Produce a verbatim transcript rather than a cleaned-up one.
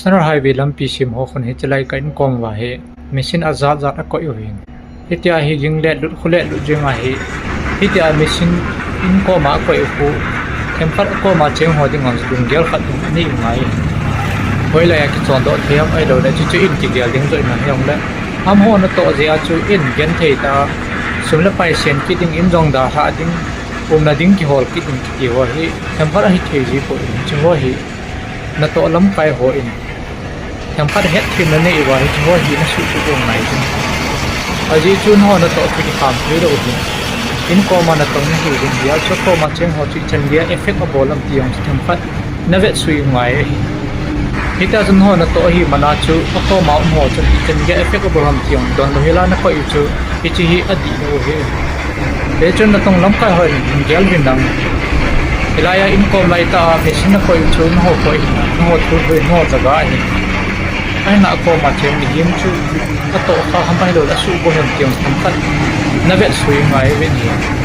National Highway lampi sem ho khun hiche lai ka inkom uva hi machine ajat jat akoi uvin. Hitia hi ging let lut, khu let lut jing ahi. Hitia machine inkom a akoi u khu, themkhat akoma cheng ho dinga lunggel khat ding anei u ngai. Hoilai a kichondoh thei ham ahilou le, chuchu in kigel ding joh in ahi jongle, amaho natoh jeh a chu in genthei tah a, sum le pai sen kit ding, in jong dalhah ding, umna ding kihol kit ding kiti ho hi themkhat ahithei ji poi. Hiche ho hi natoh lamkai hon themkhat hetthemna nei uva hiche ho hi nasuhsuh u ngai ding. Ajeh chu nangho natoh chu kikham theilou ding. Inkom a natong nahiu ding, hijeh chun akoma cheng ho chu ichan geiya effect abol ham ti jong chu themkhat navetsui u ngai ahi. Hitia chun nangho natoh ahi mana chu akoma um ho chun ichan geiya effect abol ham ti jong donlou hela nakoi u chu hiche hi adihlou ahi. Hichun natong lamkai hon gel uvin lang. Hilai a inkom laitah a machine nakoi u chu nangho koi ahi, nangho thulhu, nangho jagah ahi. Ahinla akoma cheng mihem chu atoh kha ham ahiloule asuhboi ham ti jong themkhat navetsui u ngai uvin ahi.